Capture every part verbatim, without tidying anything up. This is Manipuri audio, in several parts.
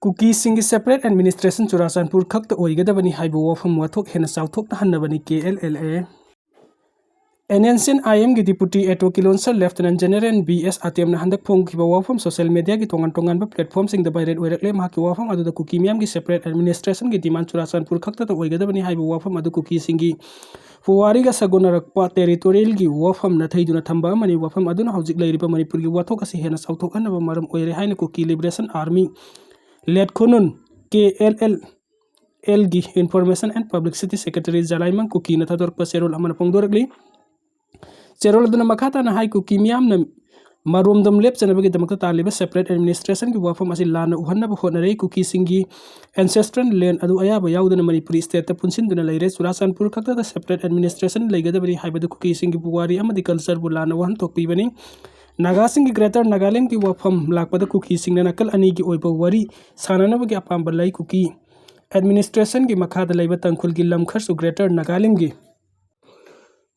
ꯀꯨꯀꯤꯁꯤꯡꯒꯤ separate administration ꯆꯨꯔꯥꯆꯥꯟꯄꯨꯔ ꯈꯛꯇ ꯑꯣꯏꯒꯗꯕꯅꯤ ꯍꯥꯏꯕ ꯋꯥꯐꯝ ꯋꯥꯊꯣꯛ ꯍꯦꯟꯅ ꯆꯥꯎꯊꯣꯛꯅꯍꯟꯅꯕꯅꯤ K L L A. N N C N I ꯑꯦꯝꯒꯤ deputy attorney counsel Lieutenant General ꯕꯤ ꯑꯦꯁ ꯑꯇꯦꯝꯅ ꯍꯟꯗꯛ ꯐꯣꯡꯈꯤꯕ ꯋꯥꯐꯝ social mediaꯒꯤ ꯇꯣꯉꯥꯟ ꯇꯣꯉꯥꯟꯕ platformꯁꯤꯡꯗ viral ꯑꯣꯏꯔꯛꯂꯦ꯫ ꯃꯍꯥꯛꯀꯤ ꯋꯥꯐꯝ ꯑꯗꯨꯗ ꯀꯨꯀꯤ ꯃꯤꯌꯥꯝꯒꯤ separate administrationꯒꯤ demand ꯆꯨꯔꯥꯆꯥꯟꯄꯨꯔ ꯈꯛꯇꯗ ꯑꯣꯏꯒꯗꯕꯅꯤ ꯍꯥꯏꯕ ꯋꯥꯐꯝ ꯑꯗꯨ ꯀꯨꯀꯤꯁꯤꯡꯒꯤ ꯄꯨꯋꯥꯔꯤꯒ ꯁꯥꯒꯣꯟꯅꯔꯛꯄ territorialꯒꯤ ꯋꯥꯐꯝꯅ ꯊꯩꯗꯨꯅ ꯊꯝꯕ ꯑꯃꯅꯤ꯫ ꯋꯥꯐꯝ ꯑꯗꯨꯅ ꯍꯧꯖꯤꯛ ꯂꯩꯔꯤꯕ ꯃꯅꯤꯄꯨꯔꯒꯤ ꯋꯥꯊꯣꯛ ꯑꯁꯤ ꯍꯦꯟꯅ ꯆꯥꯎꯊꯣꯛꯍꯟꯅꯕ ꯃꯔꯝ ꯑꯣꯏꯔꯦ ꯍꯥꯏꯅ ꯀꯨꯀꯤ Liberation Army ꯂꯦꯠꯈꯣꯅꯨꯟ, ꯀꯦ ꯑꯦꯜ ꯑꯦꯜ ꯑꯦꯜꯒꯤ Information and Publicity Secretary Jalaimang ꯀꯨꯀꯤꯅ ꯊꯥꯗꯣꯔꯛꯄ ꯆꯦꯔꯣꯜ ꯑꯃꯅ ꯐꯣꯡꯗꯣꯔꯛꯂꯤ꯫ ꯆꯦꯔꯣꯜ ꯑꯗꯨꯅ ꯃꯈꯥ ꯇꯥꯅ ꯍꯥꯏ, ꯀꯨꯀꯤ ꯃꯤꯌꯥꯝꯅ ꯃꯔꯣꯝꯗꯣꯝ ꯂꯦꯞꯆꯅꯕꯒꯤꯗꯃꯛꯇ ꯇꯥꯜꯂꯤꯕ separate administrationꯒꯤ ꯋꯥꯐꯝ ꯑꯁꯤ ꯂꯥꯟꯅ ꯎꯍꯟꯅꯕ ꯍꯣꯠꯅꯔꯦ꯫ ꯀꯨꯀꯤꯁꯤꯡꯒꯤ ancestral land ꯑꯗꯨ ꯑꯌꯥꯕ ꯌꯥꯎꯗꯅ ꯃꯅꯤꯄꯨꯔꯤ stateꯇ ꯄꯨꯟꯁꯤꯟꯗꯨꯅ ꯂꯩꯔꯦ꯫ ꯆꯨꯔꯥꯆꯥꯟꯄꯨꯔ ꯈꯛꯇꯗ separate administration ꯂꯩꯒꯗꯕꯅꯤ ꯍꯥꯏꯕꯗꯨ ꯀꯨꯀꯤꯁꯤꯡꯒꯤ ꯄꯨꯋꯥꯔꯤ ꯑꯃꯗꯤ cultureꯕꯨ ꯂꯥꯟꯅ ꯋꯥꯍꯟꯊꯣꯛꯄꯤꯕꯅꯤ꯫ ꯅꯥꯒꯥꯁꯤꯡꯒꯤ Greater Nagalandꯒꯤ ꯋꯥꯐꯝ ꯂꯥꯛꯄꯗ ꯀꯨꯀꯤꯁꯤꯡꯅ ꯅꯥꯀꯜ ꯑꯅꯤꯒꯤ ꯑꯣꯏꯕ ꯋꯥꯔꯤ ꯁꯥꯟꯅꯅꯕꯒꯤ ꯑꯄꯥꯝꯕ ꯂꯩ꯫ ꯀꯨꯀꯤ administrationꯒꯤ ꯃꯈꯥꯗ ꯂꯩꯕ ꯇꯥꯡꯈꯨꯜꯒꯤ ꯂꯝ ꯈꯔꯁꯨ Greater Nagalandꯒꯤ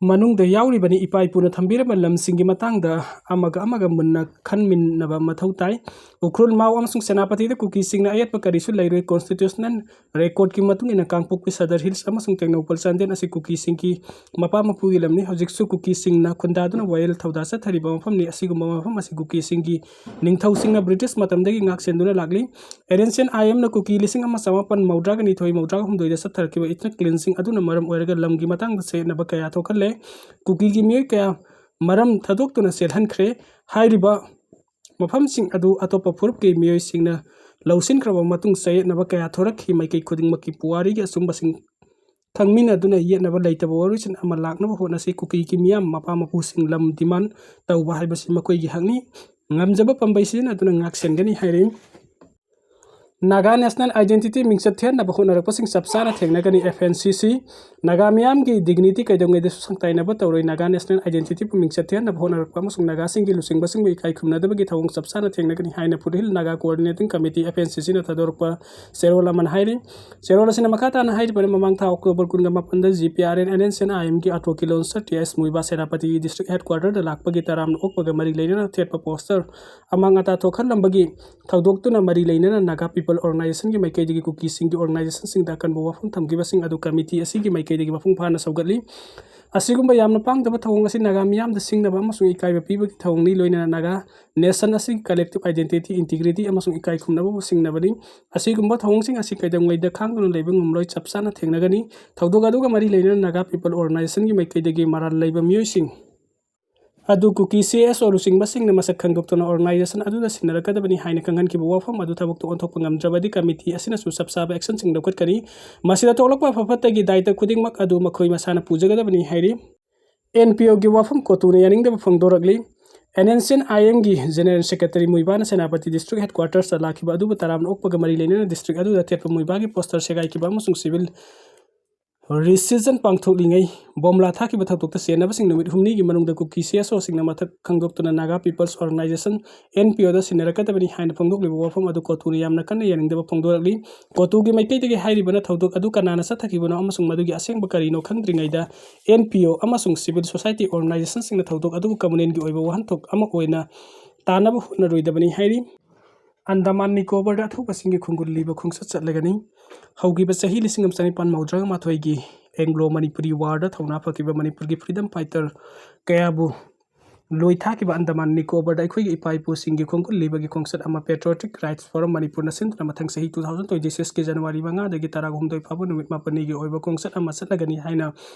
ꯃꯅꯨꯡꯗ ꯌꯥꯎꯔꯤꯕꯅꯤ꯫ ꯏꯄꯥ ꯏꯄꯨꯅ ꯊꯝꯕꯤꯔꯝꯕ ꯂꯝꯁꯤꯡꯒꯤ ꯃꯇꯥꯡꯗ ꯑꯃꯒ ꯑꯃꯒ ꯃꯨꯟꯅ ꯈꯟꯃꯤꯟꯅꯕ ꯃꯊꯧ ꯇꯥꯏ꯫ ꯎꯈ꯭ꯔꯨꯜ, ꯃꯥꯎ ꯑꯃꯁꯨꯡ ꯁꯦꯅꯥꯄꯇꯤꯗ ꯀꯨꯀꯤꯁꯤꯡꯅ ꯑꯌꯦꯠꯄ ꯀꯔꯤꯁꯨ ꯂꯩꯔꯣꯏ꯫ Constitutional recordꯀꯤ ꯃꯇꯨꯡ ꯏꯟꯅ ꯀꯥꯡꯄꯣꯛꯄꯤ, ꯁꯗꯔ ꯍꯤꯜꯁ ꯑꯃꯁꯨꯡ ꯇꯦꯡꯅꯧꯄꯜ ꯆꯥꯟꯗꯦꯜ ꯑꯁꯤ ꯀꯨꯀꯤꯁꯤꯡꯒꯤ ꯃꯄꯥ ꯃꯄꯨꯒꯤ ꯂꯝꯅꯤ꯫ ꯍꯧꯖꯤꯛꯁꯨ ꯀꯨꯀꯤꯁꯤꯡꯅ ꯈꯨꯟꯗꯥꯗꯨꯅ ꯋꯥꯌꯦꯜ ꯊꯧꯗꯥ ꯆꯠꯊꯔꯤꯕ ꯃꯐꯝꯅꯤ꯫ ꯑꯁꯤꯒꯨꯝꯕ ꯃꯐꯝ ꯑꯁꯤ ꯀꯨꯀꯤꯁꯤꯡꯒꯤ ꯅꯤꯡꯊꯧꯁꯤꯡꯅ ꯕ꯭ꯔꯤꯇꯤꯁ ꯃꯇꯝꯗꯒꯤ ꯉꯥꯛ ꯁꯦꯟꯗꯨꯅ ꯂꯥꯛꯂꯤ꯫ ꯑꯦꯟ ꯑꯦꯟ ꯁꯤ ꯑꯦꯟ ꯑꯥꯏ ꯑꯦꯝꯅ ꯀꯨꯀꯤ ꯂꯤꯁꯤꯡ ꯑꯃ ꯆꯃꯥꯄꯟ ꯃꯧꯗ꯭ꯔꯥꯒ ꯅꯤꯊꯣꯏ, ꯃꯧꯗ꯭ꯔꯥꯒ ꯍꯨꯝꯗꯣꯏꯗ ꯆꯠꯊꯔꯛꯈꯤꯕ ethnic cleansing ꯑꯗꯨꯅ ꯃꯔꯝ ꯑꯣꯏꯔꯒ ꯂꯝꯒꯤ ꯃꯇꯥꯡꯗ ꯆꯌꯦꯠꯅꯕ ꯀꯌꯥ ꯊꯣꯛꯍꯜꯂꯦ꯫ ꯀꯨꯀꯤꯒꯤ ꯃꯤꯑꯣꯏ ꯀꯌꯥ ꯃꯔꯝ ꯊꯥꯗꯣꯛꯇꯨꯅ ꯆꯦꯜꯍꯟꯈ꯭ꯔꯦ꯫ ꯍꯥꯏꯔꯤꯕ ꯃꯐꯝꯁꯤꯡ ꯑꯗꯨ ꯑꯇꯣꯞꯄ ꯐꯨꯔꯨꯞꯀꯤ ꯃꯤꯑꯣꯏꯁꯤꯡꯅ ꯂꯧꯁꯤꯟꯈ꯭ꯔꯕ ꯃꯇꯨꯡ ꯆꯌꯦꯠꯅꯕ ꯀꯌꯥ ꯊꯣꯔꯛꯈꯤ꯫ ꯃꯥꯏꯀꯩ ꯈꯨꯗꯤꯡꯃꯛꯀꯤ ꯄꯨꯋꯥꯔꯤꯒꯤ ꯑꯆꯨꯝꯕꯁꯤꯡ ꯈꯪꯃꯤꯟꯅꯗꯨꯅ ꯌꯦꯠꯅꯕ ꯂꯩꯇꯕ ꯋꯥꯔꯣꯏꯁꯤꯟ ꯑꯃ ꯂꯥꯛꯅꯕ ꯍꯣꯠꯅꯁꯤ꯫ ꯀꯨꯀꯤꯒꯤ ꯃꯤꯌꯥꯝ, ꯃꯄꯥ ꯃꯄꯨꯁꯤꯡ ꯂꯝ demand ꯇꯧꯕ ꯍꯥꯏꯕꯁꯤ ꯃꯈꯣꯏꯒꯤ ꯍꯛꯅꯤ꯫ ꯉꯝꯖꯕ ꯄꯥꯝꯕꯩ ꯁꯤꯖꯤꯟꯅꯗꯨꯅ ꯉꯥꯛ ꯁꯦꯟꯒꯅꯤ ꯍꯥꯏꯔꯤ꯫ ꯅꯥꯒꯥ national identity ꯃꯤꯡꯆꯠ ꯊꯤꯍꯟꯅꯕ ꯍꯣꯠꯅꯔꯛꯄꯁꯤꯡ ꯆꯞ ꯆꯥꯅ ꯊꯦꯡꯅꯒꯅꯤ꯫ ꯑꯦꯐ ꯑꯦꯟ ꯁꯤ ꯁꯤ꯫ ꯅꯥꯒꯥ ꯃꯤꯌꯥꯝꯒꯤ dignity ꯀꯩꯗꯧꯉꯩꯗꯁꯨ ꯁꯪꯇꯥꯏꯅꯕ ꯇꯧꯔꯣꯏ꯫ ꯅꯥꯒꯥ national identityꯕꯨ ꯃꯤꯡꯆꯠ ꯊꯤꯍꯟꯅꯕ ꯍꯣꯠꯅꯔꯛꯄ ꯑꯃꯁꯨꯡ ꯅꯥꯒꯥꯁꯤꯡꯒꯤ ꯂꯨꯆꯤꯡꯕꯁꯤꯡꯕꯨ ꯏꯀꯥꯏ ꯈꯨꯝꯅꯗꯕꯒꯤ ꯊꯧꯑꯣꯡ ꯆꯞ ꯆꯥꯅ ꯊꯦꯡꯅꯒꯅꯤ ꯍꯥꯏꯅ foothill Naga Coordinating Committee, F N C ꯁꯤꯅ ꯊꯥꯗꯣꯔꯛꯄ ꯆꯦꯔꯣꯜ ꯑꯃꯅ ꯍꯥꯏꯔꯤ꯫ ꯆꯦꯔꯣꯜ ꯑꯁꯤꯅ ꯃꯈꯥ ꯇꯥꯅ ꯍꯥꯏꯔꯤꯕꯅꯤ, ꯃꯃꯥꯡ ꯊꯥ October ꯀꯨꯟꯒ ꯃꯥꯄꯟꯗ G P R N N N C N I ꯑꯦꯝꯒꯤ ꯑꯇ꯭ꯔꯣ ꯀꯤꯂꯣꯟꯁꯔ ꯇꯤ ꯑꯦꯁ ꯃꯨꯏꯕꯥ ꯁꯦꯅꯥꯄꯇꯤꯒꯤ district headquarterꯗ ꯂꯥꯛꯄꯒꯤ ꯇꯔꯥꯝꯅ ꯑꯣꯛꯄꯒ ꯃꯔꯤ ꯂꯩꯅꯅ ꯊꯦꯠꯄ poster ꯑꯃꯥꯡ ꯑꯇꯥ ꯊꯣꯛꯍꯜꯂꯝꯕꯒꯤ ꯊꯧꯗꯣꯛꯇꯨꯅ ꯃꯔꯤ ꯂꯩꯅꯅ ꯅꯥꯒꯥ ꯄꯤꯄꯜ People Organizationꯒꯤ ꯃꯥꯏꯀꯩꯗꯒꯤ ꯀꯨꯀꯤꯁꯤꯡꯒꯤ organizationꯁꯤꯡꯗ ꯑꯀꯟꯕ ꯋꯥꯐꯝ ꯊꯝꯈꯤꯕꯁꯤꯡ ꯑꯗꯨ committee ꯑꯁꯤꯒꯤ ꯃꯥꯏꯀꯩꯗꯒꯤ ꯃꯄꯨꯡ ꯐꯥꯅ ꯁꯧꯒꯠꯂꯤ꯫ ꯑꯁꯤꯒꯨꯝꯕ ꯌꯥꯝꯅ ꯄꯥꯡꯗꯕ ꯊꯧꯑꯣꯡ ꯑꯁꯤ ꯅꯥꯒꯥ ꯃꯤꯌꯥꯝꯗ ꯁꯤꯡꯅꯕ ꯑꯃꯁꯨꯡ ꯏꯀꯥꯏꯕ ꯄꯤꯕꯒꯤ ꯊꯧꯑꯣꯡꯅꯤ, ꯂꯣꯏꯅꯅ ꯅꯥꯒꯥ nation ꯑꯁꯤꯒꯤ collective identity, integrity ꯑꯃꯁꯨꯡ ꯏꯀꯥꯏ ꯈꯨꯝꯅꯕꯕꯨ ꯁꯤꯡꯅꯕꯅꯤ꯫ ꯑꯁꯤꯒꯨꯝꯕ ꯊꯧꯑꯣꯡꯁꯤꯡ ꯑꯁꯤ ꯀꯩꯗꯧꯉꯩꯗ ꯈꯥꯡꯗꯨꯅ ꯂꯩꯕ ꯉꯝꯂꯣꯏ, ꯆꯞ ꯆꯥꯅ ꯊꯦꯡꯅꯒꯅꯤ꯫ ꯊꯧꯗꯣꯛ ꯑꯗꯨꯒ ꯃꯔꯤ ꯂꯩꯅꯅ Naga People Organizationꯒꯤ ꯃꯥꯏꯀꯩꯗꯒꯤ ꯃꯔꯥꯜ ꯂꯩꯕ ꯃꯤꯑꯣꯏꯁꯤꯡ ꯑꯗꯨ ꯀꯨꯀꯤ CSO ꯂꯨꯆꯤꯡꯕꯁꯤꯡꯅ ꯃꯁꯛ ꯈꯪꯗꯣꯛꯇꯨꯅ organization ꯑꯗꯨꯗ ꯁꯤꯟꯅꯔꯛꯀꯗꯕꯅꯤ ꯍꯥꯏꯅ ꯈꯪꯍꯟꯈꯤꯕ ꯋꯥꯐꯝ ꯑꯗꯨ ꯊꯕꯛꯇ ꯑꯣꯟꯊꯣꯛꯄ ꯉꯝꯗ꯭ꯔꯕꯗꯤ committee ꯑꯁꯤꯅꯁꯨ ꯆꯞ ꯆꯥꯕ actionꯁꯤꯡ ꯂꯧꯈꯠꯀꯅꯤ꯫ ꯃꯁꯤꯗ ꯊꯣꯛꯂꯛꯄ ꯑꯐ ꯐꯠꯇꯒꯤ ꯗꯥꯏꯇ ꯈꯨꯗꯤꯡꯃꯛ ꯑꯗꯨ ꯃꯈꯣꯏ ꯃꯁꯥꯅ ꯄꯨꯖꯒꯗꯕꯅꯤ ꯍꯥꯏꯔꯤ꯫ NPOꯒꯤ ꯋꯥꯐꯝ ꯀꯣꯇꯨꯅ ꯌꯥꯅꯤꯡꯗꯕ ꯐꯣꯡꯗꯣꯔꯛꯂꯤ꯫ NSCN-IMꯒꯤ General Secretary ꯃꯨꯏꯕꯥꯅ ꯁꯦꯅꯥꯄꯇꯤ district headquartersꯇ ꯂꯥꯛꯈꯤꯕ ꯑꯗꯨꯕꯨ ꯇꯔꯥꯝꯅ ꯑꯣꯛꯄꯒ ꯃꯔꯤ ꯂꯩꯅꯅ district ꯑꯗꯨꯗ ꯊꯦꯠꯄ ꯃꯨꯏꯕꯥꯒꯤ poster ꯁꯦꯒꯥꯏꯈꯤꯕ ꯑꯃꯁꯨꯡ civil requisition ꯄꯥꯡꯊꯣꯛꯂꯤꯉꯩ ꯕꯣꯝꯂꯥ ꯊꯥꯈꯤꯕ ꯊꯧꯗꯣꯛꯇ ꯆꯦꯟꯅꯕꯁꯤꯡ ꯅꯨꯃꯤꯠ ꯍꯨꯝꯅꯤꯒꯤ ꯃꯅꯨꯡꯗ ꯀꯨꯀꯤ CSOꯁꯤꯡꯅ ꯃꯊꯛ ꯈꯪꯗꯣꯛꯇꯨꯅ Naga People's Organization, NPOꯗ ꯁꯤꯟꯅꯔꯛꯀꯗꯕꯅꯤ ꯍꯥꯏꯅ ꯐꯣꯡꯗꯣꯛꯂꯤꯕ ꯋꯥꯐꯝ ꯑꯗꯨ ꯀꯣꯇꯨꯅ ꯌꯥꯝꯅ ꯀꯟꯅ ꯌꯥꯅꯤꯡꯗꯕ ꯐꯣꯡꯗꯣꯔꯛꯂꯤ꯫ ꯀꯣꯇꯨꯒꯤ ꯃꯥꯏꯀꯩꯗꯒꯤ ꯍꯥꯏꯔꯤꯕꯅ ꯊꯧꯗꯣꯛ ꯑꯗꯨ ꯀꯅꯥꯅ ꯆꯠꯊꯈꯤꯕꯅꯣ ꯑꯃꯁꯨꯡ ꯃꯗꯨꯒꯤ ꯑꯁꯦꯡꯕ ꯀꯔꯤꯅꯣ ꯈꯪꯗ꯭ꯔꯤꯉꯩꯗ NPO ꯑꯃꯁꯨꯡ civil society organizationꯁꯤꯡꯅ ꯊꯧꯗꯣꯛ ꯑꯗꯨꯕꯨ communalꯒꯤ ꯑꯣꯏꯕ ꯋꯥꯍꯟꯊꯣꯛ ꯑꯃ ꯑꯣꯏꯅ ꯇꯥꯅꯕ ꯍꯣꯠꯅꯔꯣꯏꯗꯕꯅꯤ ꯍꯥꯏꯔꯤ꯫ ꯑꯟꯗꯃꯥꯟ ꯅꯤꯀꯣꯕꯔꯗ ꯑꯊꯧꯕꯁꯤꯡꯒꯤ ꯈꯣꯡꯒꯨꯜ ꯂꯤꯕ ꯈꯣꯡꯆꯠ ꯆꯠꯂꯒꯅꯤ꯫ ꯍꯧꯈꯤꯕ ꯆꯍꯤ ꯂꯤꯁꯤꯡ ꯑꯃ ꯆꯅꯤꯄꯥꯟ ꯃꯧꯗ꯭ꯔꯥ ꯃꯥꯊꯣꯏꯒꯤ Anglo Manipuri Warꯗ ꯊꯧꯅꯥ ꯐꯈꯤꯕ ꯃꯅꯤꯄꯨꯔꯒꯤ freedom fighter ꯀꯌꯥꯕꯨ ꯂꯣꯏ ꯊꯥꯈꯤꯕ ꯑꯟꯗꯃꯥꯟ ꯅꯤꯀꯣꯕꯔꯗ ꯑꯩꯈꯣꯏꯒꯤ ꯏꯄꯥ ꯏꯄꯨꯁꯤꯡꯒꯤ ꯈꯣꯡꯒꯨꯜ ꯂꯤꯕꯒꯤ ꯈꯣꯡꯆꯠ ꯑꯃ Patriotic Rights Forum ꯃꯅꯤꯄꯨꯔꯅ ꯁꯤꯟꯗꯨꯅ ꯃꯊꯪ ꯆꯍꯤ two thousand twenty sixꯀꯤ January ꯃꯉꯥꯗꯒꯤ ꯇꯔꯥꯍꯨꯝꯗꯣꯏ ꯐꯥꯎꯕ ꯅꯨꯃꯤꯠ ꯃꯥꯄꯟꯅꯤꯒꯤ ꯑꯣꯏꯕ ꯈꯣꯡꯆꯠ ꯑꯃ ꯆꯠꯂꯒꯅꯤ ꯍꯥꯏꯅ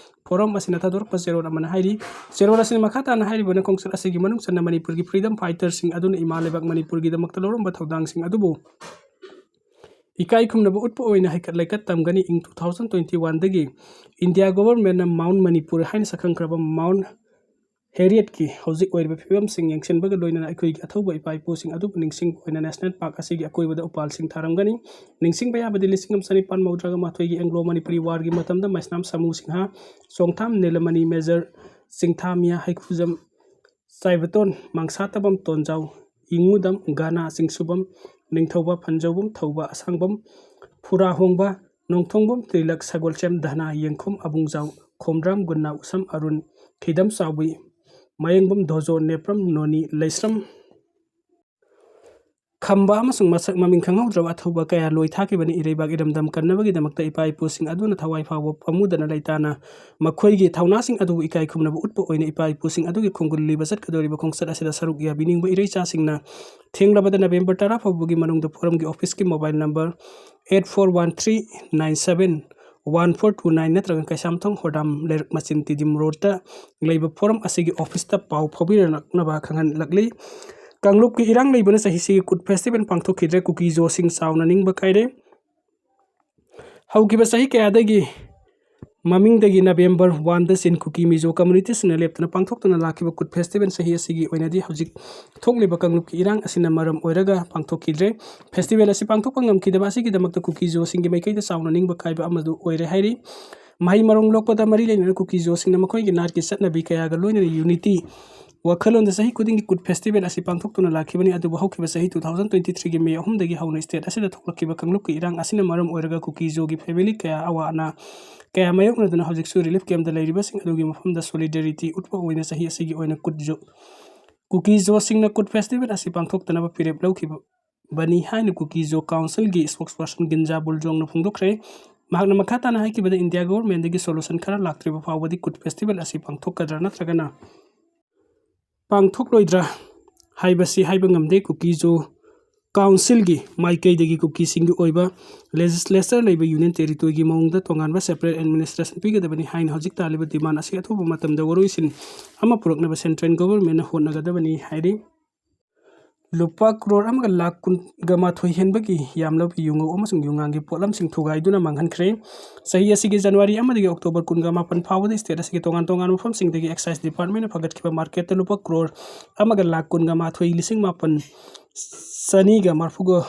forum ꯑꯁꯤꯅ ꯊꯥꯗꯣꯔꯛꯄ ꯆꯦꯔꯣꯜ ꯑꯃꯅ ꯍꯥꯏꯔꯤ꯫ ꯆꯦꯔꯣꯜ ꯑꯁꯤꯅ ꯃꯈꯥ ꯇꯥꯅ ꯍꯥꯏꯔꯤꯕꯅ ꯈꯣꯡꯆꯠ ꯑꯁꯤꯒꯤ ꯃꯅꯨꯡ ꯆꯟꯅ ꯃꯅꯤꯄꯨꯔꯒꯤ freedom fighterꯁꯤꯡ ꯑꯗꯨꯅ ꯏꯃꯥ ꯂꯩꯕꯥꯛ ꯃꯅꯤꯄꯨꯔꯒꯤꯗꯃꯛꯇ ꯂꯧꯔꯝꯕ ꯊꯧꯗꯥꯡꯁꯤꯡ ꯑꯗꯨꯕꯨ ꯏꯀꯥꯏ ꯈꯨꯝꯅꯕ ꯎꯠꯄ ꯑꯣꯏꯅ ꯍꯩꯀꯠ ꯂꯩꯀꯠ ꯇꯝꯒꯅꯤ꯫ ꯏꯪ two thousand twenty oneꯗꯒꯤ India governmentꯅ Mount Manipur ꯍꯥꯏꯅ ꯁꯛꯈꯪꯈ꯭ꯔꯕ Mount Harrietꯀꯤ ꯍꯧꯖꯤꯛ ꯑꯣꯏꯔꯤꯕ ꯐꯤꯕꯝꯁꯤꯡ ꯌꯦꯡꯁꯤꯟꯕꯒ ꯂꯣꯏꯅꯅ ꯑꯩꯈꯣꯏꯒꯤ ꯑꯊꯧꯕ ꯏꯄꯥ ꯏꯄꯨꯁꯤꯡ ꯑꯗꯨꯕꯨ ꯅꯤꯡꯁꯤꯡꯕ ꯑꯣꯏꯅ national park ꯑꯁꯤꯒꯤ ꯑꯀꯣꯏꯕꯗ ꯎꯄꯥꯜꯁꯤꯡ ꯊꯥꯔꯝꯒꯅꯤ꯫ ꯅꯤꯡꯁꯤꯡꯕ ꯌꯥꯕꯗꯤ ꯂꯤꯁꯤꯡ ꯑꯃ ꯆꯅꯤꯄꯥꯟ ꯃꯧꯗ꯭ꯔꯥꯒ ꯃꯥꯊꯣꯏꯒꯤ Anglo Manipuri Warꯒꯤ ꯃꯇꯝꯗ ꯃꯩꯁꯅꯥꯝ ꯁꯥꯃꯨ ꯁꯤꯡꯍ, ꯆꯣꯡꯊꯥꯝ ꯅꯤꯂꯃꯅꯤ, Major ꯆꯤꯡꯊꯥꯃꯤꯌꯥ ꯍꯩꯀꯨꯖꯝ, ꯆꯥꯏꯕꯇꯣꯟ ꯃꯥꯡꯁꯥꯇꯕꯝ ꯇꯣꯟꯖꯥꯎ, ꯏꯉꯨꯗꯝ ꯒꯥꯅꯥ ꯆꯤꯡꯁꯨꯕꯝ, ꯅꯤꯡꯊꯧꯕ ꯐꯟꯖꯧꯕꯝ ꯊꯧꯕ ꯑꯁꯥꯡꯕꯝ, ꯐꯨꯔꯥꯍꯣꯡꯕ ꯅꯣꯡꯊꯣꯡꯕꯝ ꯇ꯭ꯔꯤꯂꯛ ꯁꯒꯣꯜꯆꯦꯝ ꯙꯅꯥ ꯌꯦꯡꯈꯨꯝ ꯑꯕꯨꯡꯖꯥꯎ ꯈꯣꯝꯗ꯭ꯔꯥꯝ ꯒꯨꯟꯅꯥ ꯎꯁꯝ ꯑꯔꯨꯟ ꯈꯤꯗꯝ ꯆꯥꯎꯕꯤ ꯃꯌꯦꯡꯕꯝ ꯗꯣꯖꯣ ꯅꯦꯄ꯭ꯔꯝ ꯅꯣꯅꯤ ꯂꯩꯁ꯭ꯔꯝ ꯈꯝꯕ ꯑꯃꯁꯨꯡ ꯃꯁꯛ ꯃꯃꯤꯡ ꯈꯪꯍꯧꯗ꯭ꯔꯕ ꯑꯊꯧꯕ ꯀꯌꯥ ꯂꯣꯏ ꯊꯥꯈꯤꯕꯅꯤ꯫ ꯏꯔꯩꯕꯥꯛ ꯏꯔꯝꯗꯝ ꯀꯟꯅꯕꯒꯤꯗꯃꯛꯇ ꯏꯄꯥ ꯏꯄꯨꯁꯤꯡ ꯑꯗꯨꯅ ꯊꯋꯥꯏ ꯐꯥꯎꯕ ꯄꯥꯝꯃꯨꯗꯅ ꯂꯩꯇꯥꯅ ꯃꯈꯣꯏꯒꯤ ꯊꯧꯅꯥꯁꯤꯡ ꯑꯗꯨꯕꯨ ꯏꯀꯥꯏ ꯈꯨꯝꯅꯕ ꯎꯠꯄ ꯑꯣꯏꯅ ꯏꯄꯥ ꯏꯄꯨꯁꯤꯡ ꯑꯗꯨꯒꯤ ꯈꯣꯡꯒꯨꯜ ꯂꯤꯕ ꯆꯠꯀꯗꯧꯔꯤꯕ ꯈꯣꯡꯆꯠ ꯑꯁꯤꯗ ꯁꯔꯨꯛ ꯌꯥꯕꯤꯅꯤꯡꯕ ꯏꯔꯩꯆꯥꯁꯤꯡꯅ ꯊꯦꯡꯂꯕꯗ ꯅꯕꯦꯝꯕꯔ ꯇꯔꯥ ꯐꯥꯎꯕꯒꯤ ꯃꯅꯨꯡꯗ ꯐꯣꯔꯝꯒꯤ ꯑꯣꯐꯤꯁꯀꯤ mobile number eight four one three nine seven one four two nine ꯅꯠꯇ꯭ꯔꯒ ꯀꯩꯁꯥꯝꯊꯣꯡ ꯍꯣꯗꯥꯝ ꯂꯩꯔꯛ ꯃꯆꯤꯟ ꯇꯤꯗꯤꯝ ꯔꯣꯗꯇ ꯂꯩꯕ ꯐꯣꯔꯝ ꯑꯁꯤꯒꯤ ꯑꯣꯐꯤꯁꯇ ꯄꯥꯎ ꯐꯥꯎꯕꯤꯔꯛꯅꯕ ꯈꯪꯍꯜꯂꯛꯂꯤ꯫ ꯀꯥꯡꯂꯨꯞꯀꯤ ꯏꯔꯥꯡ ꯂꯩꯕꯅ ꯆꯍꯤꯁꯤꯒꯤ ꯀꯨꯠ ꯐꯦꯁꯇꯤꯚꯦꯜ ꯄꯥꯡꯊꯣꯛꯈꯤꯗ꯭ꯔꯦ꯫ ꯀꯨꯀꯤꯖꯣꯁꯤꯡ ꯆꯥꯎꯅ ꯅꯤꯡꯕ ꯀꯥꯏꯔꯦ꯫ ꯍꯧꯈꯤꯕ ꯆꯍꯤ ꯀꯌꯥꯗꯒꯤ ꯃꯃꯤꯡꯗꯒꯤ ꯅꯕꯦꯝꯕꯔ ꯋꯥꯟꯗ ꯆꯤꯟ ꯀꯨꯀꯤ ꯃꯤꯖꯣ ꯀꯝꯃꯨꯅꯤꯇꯤꯁꯤꯡꯅ ꯂꯦꯞꯇꯅ ꯄꯥꯡꯊꯣꯛꯇꯨꯅ ꯂꯥꯛꯈꯤꯕ ꯀꯨꯠ ꯐꯦꯁꯇꯤꯚꯦꯜ ꯆꯍꯤ ꯑꯁꯤꯒꯤ ꯑꯣꯏꯅꯗꯤ ꯍꯧꯖꯤꯛ ꯊꯣꯛꯂꯤꯕ ꯀꯥꯡꯂꯨꯞꯀꯤ ꯏꯔꯥꯡ ꯑꯁꯤꯅ ꯃꯔꯝ ꯑꯣꯏꯔꯒ ꯄꯥꯡꯊꯣꯛꯈꯤꯗ꯭ꯔꯦ꯫ ꯐꯦꯁꯇꯤꯚꯦꯜ ꯑꯁꯤ ꯄꯥꯡꯊꯣꯛꯄ ꯉꯝꯈꯤꯗꯕ ꯑꯁꯤꯒꯤꯗꯃꯛꯇ ꯀꯨꯀꯤꯖꯣꯁꯤꯡꯒꯤ ꯃꯥꯏꯀꯩꯗ ꯆꯥꯎꯅ ꯅꯤꯡꯕ ꯀꯥꯏꯕ ꯑꯃꯗꯨ ꯑꯣꯏꯔꯦ ꯍꯥꯏꯔꯤ꯫ ꯃꯍꯩ ꯃꯔꯣꯡ ꯂꯣꯛꯄꯗ ꯃꯔꯤ ꯂꯩꯅꯅ ꯀꯨꯀꯤꯖꯣꯁꯤꯡꯅ ꯃꯈꯣꯏꯒꯤ ꯅꯥꯠꯀꯤ ꯆꯠꯅꯕꯤ ꯀꯌꯥꯒ ꯂꯣꯏꯅꯅ ꯌꯨꯅꯤꯇꯤ ꯋꯥꯈꯜꯂꯣꯟꯗ ꯆꯍꯤ ꯈꯨꯗꯤꯡꯒꯤ ꯀꯨꯠ ꯐꯦꯁꯇꯤꯚꯦꯜ ꯑꯁꯤ ꯄꯥꯡꯊꯣꯛꯇꯨꯅ ꯂꯥꯛꯈꯤꯕꯅꯤ꯫ ꯑꯗꯨꯕꯨ ꯍꯧꯈꯤꯕ ꯆꯍꯤ two thousand twenty threeꯒꯤ ꯃꯦ ꯑꯍꯨꯝꯗꯒꯤ ꯍꯧꯅ ꯁ꯭ꯇꯦꯠ ꯑꯁꯤꯗ ꯊꯣꯛꯂꯛꯈꯤꯕ ꯀꯥꯡꯂꯨꯞꯀꯤ ꯏꯔꯥꯡ ꯑꯁꯤꯅ ꯃꯔꯝ ꯑꯣꯏꯔꯒ ꯀꯨꯀꯤꯖꯣꯒꯤ ꯐꯦꯃꯤꯂꯤ ꯀꯌꯥ ꯑꯋꯥ ꯑꯅꯥ ꯀꯌꯥ ꯃꯥꯌꯣꯛꯅꯗꯨꯅ ꯍꯧꯖꯤꯛꯁꯨ ꯔꯤꯂꯤꯐ ꯀꯦꯝꯞꯇ ꯂꯩꯔꯤꯕꯁꯤꯡ ꯑꯗꯨꯒꯤ ꯃꯐꯝꯗ ꯁꯣꯂꯤꯗꯔꯤꯇꯤ ꯎꯠꯄ ꯑꯣꯏꯅ ꯆꯍꯤ ꯑꯁꯤꯒꯤ ꯑꯣꯏꯅ ꯀꯨꯠꯖꯣ ꯀꯨꯀꯤꯖꯣꯁꯤꯡꯅ ꯀꯨꯠ ꯐꯦꯁꯇꯤꯚꯦꯜ ꯑꯁꯤ ꯄꯥꯡꯊꯣꯛꯇꯅꯕ ꯐꯤꯔꯦꯞ ꯂꯧꯈꯤꯕꯅꯤ ꯍꯥꯏꯅ ꯀꯨꯀꯤꯖꯣ ꯀꯥꯎꯟꯁꯤꯜꯒꯤ ꯁ꯭ꯄꯣꯛꯁꯄꯔꯁꯟ ꯒꯤꯟꯖꯥ ꯕꯨꯜꯖꯣꯡꯅ ꯐꯣꯡꯗꯣꯛꯈ꯭ꯔꯦ꯫ ꯃꯍꯥꯛꯅ ꯃꯈꯥ ꯇꯥꯅ ꯍꯥꯏꯈꯤꯕꯗ ꯏꯟꯗꯤꯌꯥ ꯒꯣꯚꯔꯟꯃꯦꯟꯠꯇꯒꯤ ꯁꯣꯂꯨꯁꯟ ꯈꯔ ꯂꯥꯛꯇ꯭ꯔꯤꯕ ꯐꯥꯎꯕꯗꯤ ꯀꯨꯠ ꯐꯦꯁꯇꯤꯚꯦꯜ ꯑꯁꯤ ꯄꯥꯡꯊꯣꯛꯀꯗ꯭ꯔꯥ ꯅꯠꯇ꯭ꯔꯒꯅ ꯄꯥꯡꯊꯣꯛꯂꯣꯏꯗ꯭ꯔꯥ ꯍꯥꯏꯕꯁꯤ ꯍꯥꯏꯕ ꯉꯝꯗꯦ꯫ ꯀꯨꯀꯤꯖꯣ ꯀꯥꯎꯟꯁꯤꯜꯒꯤ ꯃꯥꯏꯀꯩꯗꯒꯤ ꯀꯨꯀꯤꯁꯤꯡꯒꯤ ꯑꯣꯏꯕ ꯂꯦꯖꯤꯁꯂꯦꯆꯔ ꯂꯩꯕ ꯌꯨꯅꯤꯌꯟ ꯇꯦꯔꯤꯇꯣꯔꯤꯒꯤ ꯃꯑꯣꯡꯗ ꯇꯣꯉꯥꯟꯕ ꯁꯦꯄꯔꯦꯠ ꯑꯦꯗꯃꯤꯅꯤꯁꯇ꯭ꯔꯦꯁꯟ ꯄꯤꯒꯗꯕꯅꯤ ꯍꯥꯏꯅ ꯍꯧꯖꯤꯛ ꯇꯥꯜꯂꯤꯕ ꯗꯤꯃꯥꯟ ꯑꯁꯤ ꯑꯊꯨꯕ ꯃꯇꯝꯗ ꯋꯥꯔꯣꯏꯁꯤꯟ ꯑꯃ ꯄꯨꯔꯛꯅꯕ ꯁꯦꯟꯇ꯭ꯔꯦꯜ ꯒꯣꯚꯔꯟꯃꯦꯟꯠꯅ ꯍꯣꯠꯅꯒꯗꯕꯅꯤ ꯍꯥꯏꯔꯤ꯫ ꯂꯨꯄꯥ ꯀ꯭ꯔꯣꯔ ꯑꯃꯒ ꯂꯥꯈ ꯀꯨꯟꯒ ꯃꯥꯊꯣꯏ ꯍꯦꯟꯕꯒꯤ ꯌꯥꯝꯂꯕ ꯌꯨꯉꯧ ꯑꯃꯁꯨꯡ ꯌꯨꯉꯥꯡꯒꯤ ꯄꯣꯠꯂꯝꯁꯤꯡ ꯊꯨꯒꯥꯏꯗꯨꯅ ꯃꯥꯡꯍꯟꯈ꯭ꯔꯦ꯫ ꯆꯍꯤ ꯑꯁꯤꯒꯤ ꯖꯅꯋꯥꯔꯤ ꯑꯃꯗꯒꯤ ꯑꯣꯛꯇꯣꯕꯔ ꯀꯨꯟꯒ ꯃꯥꯄꯟ ꯐꯥꯎꯕꯗ ꯁ꯭ꯇꯦꯠ ꯑꯁꯤꯒꯤ ꯇꯣꯉꯥꯟ ꯇꯣꯉꯥꯟꯕ ꯃꯐꯝꯁꯤꯡꯗꯒꯤ ꯑꯦꯛꯁꯥꯏꯖ ꯗꯤꯄꯥꯔꯠꯃꯦꯟꯠꯅ ꯐꯒꯠꯈꯤꯕ ꯃꯥꯔꯀꯦꯠꯇ ꯂꯨꯄꯥ ꯀ꯭ꯔꯣꯔ ꯑꯃꯒ ꯂꯥꯈ ꯀꯨꯟꯒ ꯃꯥꯊꯣꯏ ꯂꯤꯁꯤꯡ ꯃꯥꯄꯟ ꯆꯅꯤꯒ ꯃꯔꯐꯨꯒ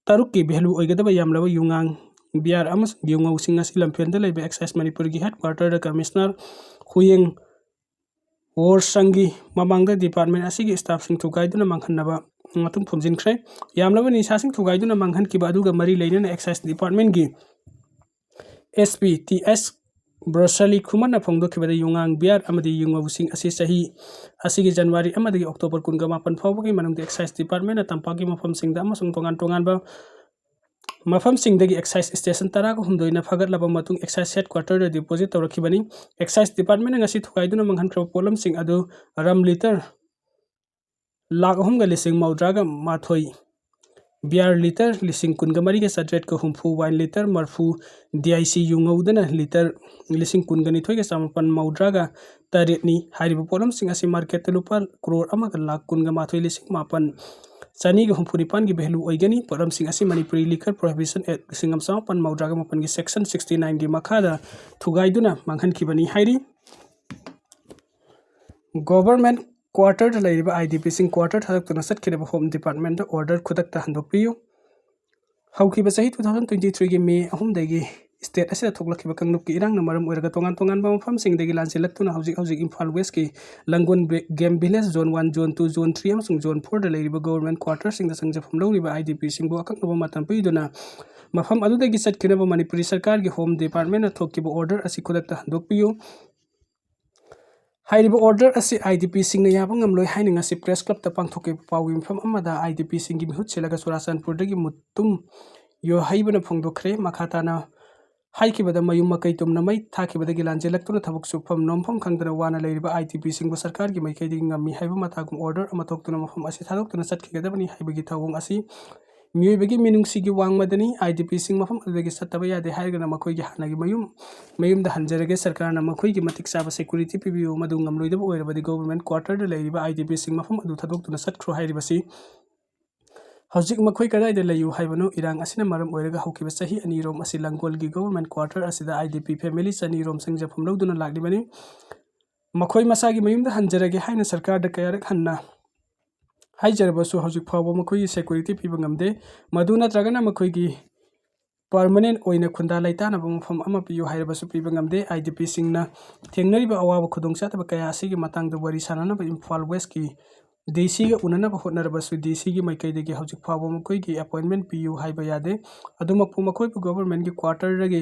ꯇꯔꯨꯛꯀꯤ ꯚꯦꯂꯨ ꯑꯣꯏꯒꯗꯕ ꯌꯥꯝꯂꯕ ꯌꯨꯉꯥꯡ, ꯕꯤꯌꯥꯔ ꯑꯃꯁꯨꯡ ꯌꯨꯉꯧꯁꯤꯡ ꯑꯁꯤ ꯂꯝꯐꯦꯜꯗ ꯂꯩꯕ ꯑꯦꯛꯁꯥꯏꯖ ꯃꯅꯤꯄꯨꯔꯒꯤ ꯍꯦꯗꯀ꯭ꯋꯥꯔꯇꯔꯗ ꯀꯃꯤꯁꯅꯔ ꯍꯨꯌꯦꯡ ꯋꯣꯔꯁꯪꯒꯤ ꯃꯃꯥꯡꯗ ꯗꯤꯄꯥꯔꯠꯃꯦꯟꯠ ꯑꯁꯤꯒꯤ ꯁ꯭ꯇꯥꯐꯁꯤꯡ ꯊꯨꯒꯥꯏꯗꯨꯅ ꯃꯥꯡꯍꯟꯅꯕ ꯃꯇꯨꯡ ꯊꯣꯝꯖꯤꯟꯈ꯭ꯔꯦ꯫ ꯌꯥꯝꯂꯕ ꯅꯤꯁꯥꯁꯤꯡ ꯊꯨꯒꯥꯏꯗꯨꯅ ꯃꯥꯡꯍꯟꯈꯤꯕ ꯑꯗꯨꯒ ꯃꯔꯤ ꯂꯩꯅꯅ ꯑꯦꯛꯁꯥꯏꯖ ꯗꯤꯄꯥꯔꯠꯃꯦꯟꯠꯀꯤ ꯑꯦꯁ ꯄꯤ ꯇꯤ ꯑꯦꯁ ꯕ꯭ꯔꯣꯁꯂꯤ ꯈꯨꯃꯟꯅ ꯐꯣꯡꯗꯣꯛꯈꯤꯕꯗ, ꯌꯨꯉꯥꯡ, ꯕꯤꯌꯥꯔ ꯑꯃꯗꯤ ꯌꯨꯉꯧꯁꯤꯡ ꯑꯁꯤ ꯆꯍꯤ ꯑꯁꯤꯒꯤ ꯖꯅꯋꯥꯔꯤ ꯑꯃꯗꯒꯤ ꯑꯣꯛꯇꯣꯕꯔ ꯀꯨꯟꯒ ꯃꯥꯄꯟ ꯐꯥꯎꯕꯒꯤ ꯃꯅꯨꯡꯗ excise departmentꯅ ꯇꯝꯄꯥꯛꯀꯤ ꯃꯐꯝꯁꯤꯡꯗ ꯑꯃꯁꯨꯡ ꯇꯣꯉꯥꯟ ꯇꯣꯉꯥꯟꯕ ꯃꯐꯝꯁꯤꯡꯗꯒꯤ excise station ꯇꯔꯥꯒ ꯍꯨꯝꯗꯣꯏꯅ ꯐꯒꯠꯂꯕ ꯃꯇꯨꯡ excise headquarterꯗ deposit ꯇꯧꯔꯛꯈꯤꯕꯅꯤ꯫ Excise departmentꯅ ꯉꯁꯤ ꯊꯨꯒꯥꯏꯗꯨꯅ ꯃꯥꯡꯍꯟꯈ꯭ꯔꯕ ꯄꯣꯠꯂꯝꯁꯤꯡ ꯑꯗꯨ rum litre ꯂꯥꯈ ꯑꯍꯨꯝꯒ ꯂꯤꯁꯤꯡ ꯃꯧꯗ꯭ꯔꯥꯒ ꯃꯥꯊꯣꯏ, beer litre ꯂꯤꯁꯤꯡ ꯀꯨꯟꯒ ꯃꯔꯤꯒ ꯆꯥꯇ꯭ꯔꯦꯠꯀ ꯍꯨꯝꯐꯨ, wine litre ꯃꯔꯐꯨ, DIC ꯌꯨꯉꯧꯗꯅ litre ꯂꯤꯁꯤꯡ ꯀꯨꯟꯒ ꯅꯤꯊꯣꯏꯒ ꯆꯥꯃꯥꯄꯟ ꯃꯧꯗ꯭ꯔꯥꯒ ꯇꯔꯦꯠꯅꯤ꯫ ꯍꯥꯏꯔꯤꯕ ꯄꯣꯠꯂꯝꯁꯤꯡ ꯑꯁꯤ marketꯇ ꯂꯨꯄꯥ ꯀ꯭ꯔꯣꯔ ꯑꯃꯒ ꯂꯥꯈ ꯀꯨꯟꯒ ꯃꯥꯊꯣꯏ ꯂꯤꯁꯤꯡ ꯃꯥꯄꯟ ꯆꯅꯤꯒ ꯍꯨꯝꯐꯨ ꯅꯤꯄꯥꯟꯒꯤ value ꯑꯣꯏꯒꯅꯤ꯫ ꯄꯣꯠꯂꯝꯁꯤꯡ ꯑꯁꯤ ꯃꯅꯤꯄꯨꯔꯤ Liquor Prohibition Act ꯂꯤꯁꯤꯡ ꯑꯃ ꯆꯥꯃꯥꯄꯟ ꯃꯧꯗ꯭ꯔꯥꯒ ꯃꯥꯄꯟꯒꯤ section sixty nineꯒꯤ ꯃꯈꯥꯗ ꯊꯨꯒꯥꯏꯗꯨꯅ ꯃꯥꯡꯍꯟꯈꯤꯕꯅꯤ ꯍꯥꯏꯔꯤ꯫ Government quarterꯗ ꯂꯩꯔꯤꯕ IDPꯁꯤꯡ quarter ꯊꯥꯗꯣꯛꯇꯨꯅ ꯆꯠꯈꯤꯅꯕ Home Departmentꯇ order ꯈꯨꯗꯛꯇ ꯍꯟꯗꯣꯛꯄꯤꯌꯨ꯫ ꯍꯧꯈꯤꯕ ꯆꯍꯤ two thousand twenty threeꯒꯤ May ꯑꯍꯨꯝꯗꯒꯤ state ꯑꯁꯤꯗ ꯊꯣꯛꯂꯛꯈꯤꯕ ꯀꯥꯡꯂꯨꯞꯀꯤ ꯏꯔꯥꯡꯅ ꯃꯔꯝ ꯑꯣꯏꯔꯒ ꯇꯣꯉꯥꯟ ꯇꯣꯉꯥꯟꯕ ꯃꯐꯝꯁꯤꯡꯗꯒꯤ ꯂꯥꯟꯁꯤꯜꯂꯛꯇꯨꯅ ꯍꯧꯖꯤꯛ ꯍꯧꯖꯤꯛ ꯏꯝꯐꯥꯜ Westꯀꯤ ꯂꯪꯒꯣꯜ ꯕꯦ-, Game Village Zone one, Zone two, Zone three ꯑꯃꯁꯨꯡ Zone fourꯗ ꯂꯩꯔꯤꯕ government quarterꯁꯤꯡꯗ ꯆꯪꯖꯐꯝ ꯂꯧꯔꯤꯕ IDPꯁꯤꯡꯕꯨ ꯑꯀꯛꯅꯕ ꯃꯇꯝ ꯄꯤꯗꯨꯅ ꯃꯐꯝ ꯑꯗꯨꯗꯒꯤ ꯆꯠꯈꯤꯅꯕ ꯃꯅꯤꯄꯨꯔꯤ ꯁꯔꯀꯥꯔꯒꯤ Home Departmentꯅ ꯊꯣꯛꯈꯤꯕ order ꯑꯁꯤ ꯈꯨꯗꯛꯇ ꯍꯟꯗꯣꯛꯄꯤꯌꯨ꯫ ꯍꯥꯏꯔꯤꯕ order ꯑꯁꯤ IDPꯁꯤꯡꯅ ꯌꯥꯕ ꯉꯝꯂꯣꯏ ꯍꯥꯏꯅ ꯉꯁꯤ Press Clubꯇ ꯄꯥꯡꯊꯣꯛꯈꯤꯕ ꯄꯥꯎꯒꯤ ꯃꯤꯐꯝ ꯑꯃꯗ IDPꯁꯤꯡꯒꯤ ꯃꯤꯍꯨꯠ ꯁꯤꯜꯂꯒ ꯆꯨꯔꯥꯆꯥꯟꯄꯨꯔꯗꯒꯤ ꯃꯨꯇꯨꯝ ꯌꯣꯍꯩꯕꯅ ꯐꯣꯡꯗꯣꯛꯈ꯭ꯔꯦ꯫ ꯃꯈꯥ ꯇꯥꯅ ꯍꯥꯏꯈꯤꯕꯗ, ꯃꯌꯨꯝ ꯃꯀꯩ ꯇꯨꯝꯅ ꯃꯩ ꯊꯥꯈꯤꯕꯗꯒꯤ ꯂꯥꯟꯖꯦꯜꯂꯛꯇꯨꯅ ꯊꯕꯛ ꯁꯨꯐꯝ ꯅꯣꯝꯐꯝ ꯈꯪꯗꯅ ꯋꯥꯅ ꯂꯩꯔꯤꯕ IDPꯁꯤꯡꯕꯨ ꯁꯔꯀꯥꯔꯒꯤ ꯃꯥꯏꯀꯩꯗꯒꯤ ꯉꯝꯃꯤ ꯍꯥꯏꯕ ꯃꯇꯥꯒꯨꯝ order ꯑꯃ ꯊꯣꯛꯇꯨꯅ ꯃꯐꯝ ꯑꯁꯤ ꯊꯥꯗꯣꯛꯇꯨꯅ ꯆꯠꯈꯤꯒꯗꯕꯅꯤ ꯍꯥꯏꯕꯒꯤ ꯊꯧꯑꯣꯡ ꯑꯁꯤ ꯃꯤꯑꯣꯏꯕꯒꯤ ꯃꯤꯅꯨꯡꯁꯤꯒꯤ ꯋꯥꯡꯃꯗꯅꯤ꯫ IDPꯁꯤꯡ ꯃꯐꯝ ꯑꯗꯨꯗꯒꯤ ꯆꯠꯇꯕ ꯌꯥꯗꯦ ꯍꯥꯏꯔꯒꯅ ꯃꯈꯣꯏꯒꯤ ꯍꯥꯟꯅꯒꯤ ꯃꯌꯨꯝ, ꯃꯌꯨꯝꯗ ꯍꯟꯖꯔꯒꯦ꯫ ꯁꯔꯀꯥꯔꯅ ꯃꯈꯣꯏꯒꯤ ꯃꯇꯤꯛ ꯆꯥꯕ security ꯄꯤꯕꯤꯌꯨ꯫ ꯃꯗꯨ ꯉꯝꯂꯣꯏꯗꯕ ꯑꯣꯏꯔꯕꯗꯤ government quarterꯗ ꯂꯩꯔꯤꯕ IDPꯁꯤꯡ ꯃꯐꯝ ꯑꯗꯨ ꯊꯥꯗꯣꯛꯇꯨꯅ ꯆꯠꯈ꯭ꯔꯣ ꯍꯥꯏꯔꯤꯕꯁꯤ꯫ ꯍꯧꯖꯤꯛ ꯃꯈꯣꯏ ꯀꯗꯥꯏꯗ ꯂꯩꯌꯨ ꯍꯥꯏꯕꯅꯣ? ꯏꯔꯥꯡ ꯑꯁꯤꯅ ꯃꯔꯝ ꯑꯣꯏꯔꯒ ꯍꯧꯈꯤꯕ ꯆꯍꯤ ꯑꯅꯤꯔꯣꯝ ꯑꯁꯤ ꯂꯪꯒꯣꯜꯒꯤ government quarter ꯑꯁꯤꯗ IDP family ꯆꯅꯤꯔꯣꯝ ꯆꯪꯖꯐꯝ ꯂꯧꯗꯨꯅ ꯂꯥꯛꯂꯤꯕꯅꯤ꯫ ꯃꯈꯣꯏ ꯃꯁꯥꯒꯤ ꯃꯌꯨꯝꯗ ꯍꯟꯖꯔꯒꯦ ꯍꯥꯏꯅ ꯁꯔꯀꯥꯔꯗ ꯀꯌꯥꯔꯛ ꯍꯟꯅ ꯍꯥꯏꯖꯔꯕꯁꯨ ꯍꯧꯖꯤꯛ ꯐꯥꯎꯕ ꯃꯈꯣꯏꯒꯤ security ꯄꯤꯕ ꯉꯝꯗꯦ꯫ ꯃꯗꯨ ꯅꯠꯇ꯭ꯔꯒꯅ ꯃꯈꯣꯏꯒꯤ permanent ꯑꯣꯏꯅ ꯈꯨꯟꯗꯥ ꯂꯩꯇꯥꯅꯕ ꯃꯐꯝ ꯑꯃ ꯄꯤꯌꯨ ꯍꯥꯏꯔꯕꯁꯨ ꯄꯤꯕ ꯉꯝꯗꯦ꯫ IDPꯁꯤꯡꯅ ꯊꯦꯡꯅꯔꯤꯕ ꯑꯋꯥꯕ ꯈꯨꯗꯣꯡꯆꯥꯗꯕ ꯀꯌꯥ ꯑꯁꯤꯒꯤ ꯃꯇꯥꯡꯗ ꯋꯥꯔꯤ ꯁꯥꯅꯅꯕ ꯏꯝꯐꯥꯜ Westꯀꯤ DCꯒ ꯎꯅꯅꯕ ꯍꯣꯠꯅꯔꯕꯁꯨ DCꯒꯤ ꯃꯥꯏꯀꯩꯗꯒꯤ ꯍꯧꯖꯤꯛ ꯐꯥꯎꯕ ꯃꯈꯣꯏꯒꯤ appointment ꯄꯤꯌꯨ ꯍꯥꯏꯕ ꯌꯥꯗꯦ꯫ ꯑꯗꯨꯃꯛꯄꯨ ꯃꯈꯣꯏꯕꯨ governmentꯀꯤ quarterꯗꯒꯤ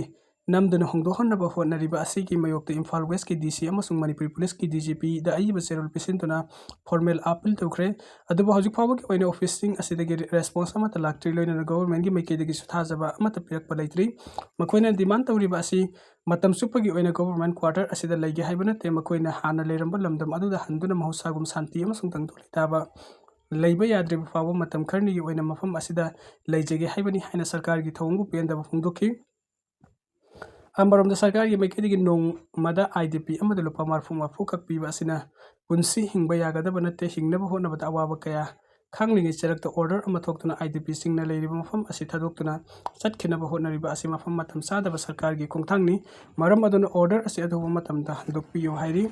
ꯅꯝꯗꯨꯅ ꯍꯣꯡꯗꯣꯛꯍꯟꯅꯕ ꯍꯣꯠꯅꯔꯤꯕ ꯑꯁꯤꯒꯤ ꯃꯥꯌꯣꯛꯇ ꯏꯝꯐꯥꯜ ꯋꯦꯁꯀꯤ D C ꯑꯃꯁꯨꯡ ꯃꯅꯤꯄꯨꯔꯤ ꯄꯨꯂꯤꯁꯀꯤ D G Pꯗ ꯑꯏꯕ ꯆꯦꯔꯣꯜ ꯄꯤꯁꯤꯟꯗꯨꯅ formal appeal ꯇꯧꯈ꯭ꯔꯦ꯫ ꯑꯗꯨꯕꯨ ꯍꯧꯖꯤꯛ ꯐꯥꯎꯕꯒꯤ ꯑꯣꯏꯅ officeꯁꯤꯡ ꯑꯁꯤꯗꯒꯤ response ꯑꯃꯠꯇ ꯂꯥꯛꯇ꯭ꯔꯤ, ꯂꯣꯏꯅꯅ governmentꯀꯤ ꯃꯥꯏꯀꯩꯗꯒꯤꯁꯨ ꯊꯥꯖꯕ ꯑꯃꯠꯇ ꯄꯤꯔꯛꯄ ꯂꯩꯇ꯭ꯔꯤ꯫ ꯃꯈꯣꯏꯅ demand ꯇꯧꯔꯤꯕ ꯑꯁꯤ ꯃꯇꯝ ꯆꯨꯞꯄꯒꯤ ꯑꯣꯏꯅ government quarter ꯑꯁꯤꯗ ꯂꯩꯒꯦ ꯍꯥꯏꯕ ꯅꯠꯇꯦ, ꯃꯈꯣꯏꯅ ꯍꯥꯟꯅ ꯂꯩꯔꯝꯕ ꯂꯝꯗꯝ ꯑꯗꯨꯗ ꯍꯟꯗꯨꯅ ꯃꯍꯧꯁꯥꯒꯨꯝ ꯁꯥꯟꯇꯤ ꯑꯃꯁꯨꯡ ꯇꯪꯗꯨ ꯂꯩꯇꯥꯕ ꯂꯩꯕ ꯌꯥꯗ꯭ꯔꯤꯕ ꯐꯥꯎꯕ ꯃꯇꯝ ꯈꯔꯅꯤꯒꯤ ꯑꯣꯏꯅ ꯃꯐꯝ ꯑꯁꯤꯗ ꯂꯩꯖꯒꯦ ꯍꯥꯏꯕꯅꯤ ꯍꯥꯏꯅ ꯁꯔꯀꯥꯔꯒꯤ ꯊꯧꯑꯣꯡꯕꯨ ꯄꯦꯟꯗꯕ ꯐꯣꯡꯗꯣꯛꯈꯤ꯫ ꯑꯃꯔꯣꯝꯗ ꯁꯔꯀꯥꯔꯒꯤ ꯃꯥꯏꯀꯩꯗꯒꯤ ꯅꯣꯡꯃꯗ I D P ꯑꯃꯗ ꯂꯨꯄꯥ ꯃꯔꯐꯨ ꯃꯔꯐꯨ ꯈꯛ ꯄꯤꯕ ꯑꯁꯤꯅ ꯄꯨꯟꯁꯤ ꯍꯤꯡꯕ ꯌꯥꯒꯗꯕ ꯅꯠꯇꯦ, ꯍꯤꯡꯅꯕ ꯍꯣꯠꯅꯕꯗ ꯑꯋꯥꯕ ꯀꯌꯥ ꯈꯥꯡꯂꯤꯉꯩ ꯆꯔꯛꯇ order ꯑꯃ ꯊꯣꯛꯇꯨꯅ I D Pꯁꯤꯡꯅ ꯂꯩꯔꯤꯕ ꯃꯐꯝ ꯑꯁꯤ ꯊꯥꯗꯣꯛꯇꯨꯅ ꯆꯠꯈꯤꯅꯕ ꯍꯣꯠꯅꯔꯤꯕ ꯑꯁꯤ ꯃꯐꯝ ꯃꯇꯝ ꯆꯥꯗꯕ ꯁꯔꯀꯥꯔꯒꯤ ꯈꯣꯡꯊꯥꯡꯅꯤ꯫ ꯃꯔꯝ ꯑꯗꯨꯅ order ꯑꯁꯤ ꯑꯊꯨꯕ ꯃꯇꯝꯗ ꯍꯟꯗꯣꯛꯄꯤꯌꯨ ꯍꯥꯏꯔꯤ꯫